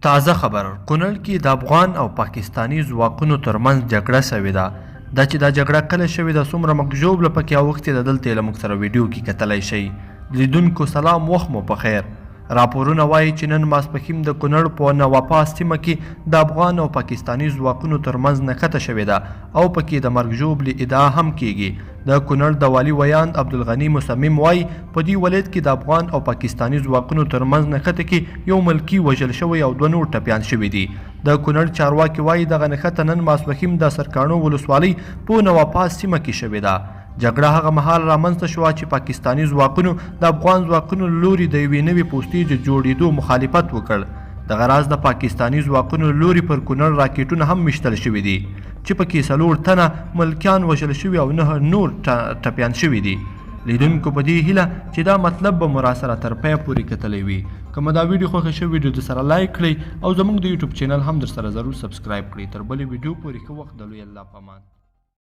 تازه خبر، کونړ کې د افغان او پاکستاني ځواکونو ترمنځ جګړه شوې ده. دا چې دا جګړه کله شوې ده، څومره مرګ ژوبله پکې اوښتې ده، دلته یې له موږ سره ویډیو کې کتلی شئ. لیدونکو سلام، وخت مو په خیر. راپورونه وایي چې نن ماسپښین د کونړ په نواپا سیمه کې د افغان او پاکستاني ځواکونو ترمنځ نښته شوې ده او پکې د مرګ ژوبلې ادعا هم کیږي. د کونړ د والي ویاند عبدالغني مصمم وایي، په دې ولایت کې د افغان او پاکستاني ځواکونو ترمنځ نښته کې یو ملکي وژل شوی او دوه نور ټپیان شوي دي. د کونړ چارواکي وایي، دغه نښته نن ماسپښین د سرکاڼو ولسوالۍ په نواپاس سیمه کې شوې ده. جګړه هغه مهال رامنځته شوه چې پاکستاني ځواکونو د افغان ځواکونو له لوري د یوې نوې پوستې د جوړېدو مخالفت وکړ. دغه راز د پاکستاني ځواکونو له لوري پر کونړ راکټونه هم ویشتل شوي دي چې پکې 4 تنه ملکیان وژل شوي او 9 نور ټپیان شوي دي. لیدونکو په دې هیله چې دا مطلب به مو راسره تر پایه پورې کتلی وي. که مو دا ویډیو خوښه شوه، ویډیو درسره لایک کړئ او زموږ د یوټیوب چینل هم درسره ضرور سبسکرایب کړئ. تر بلې ویډیو پورې ښه وخت، د لوی الله په امان.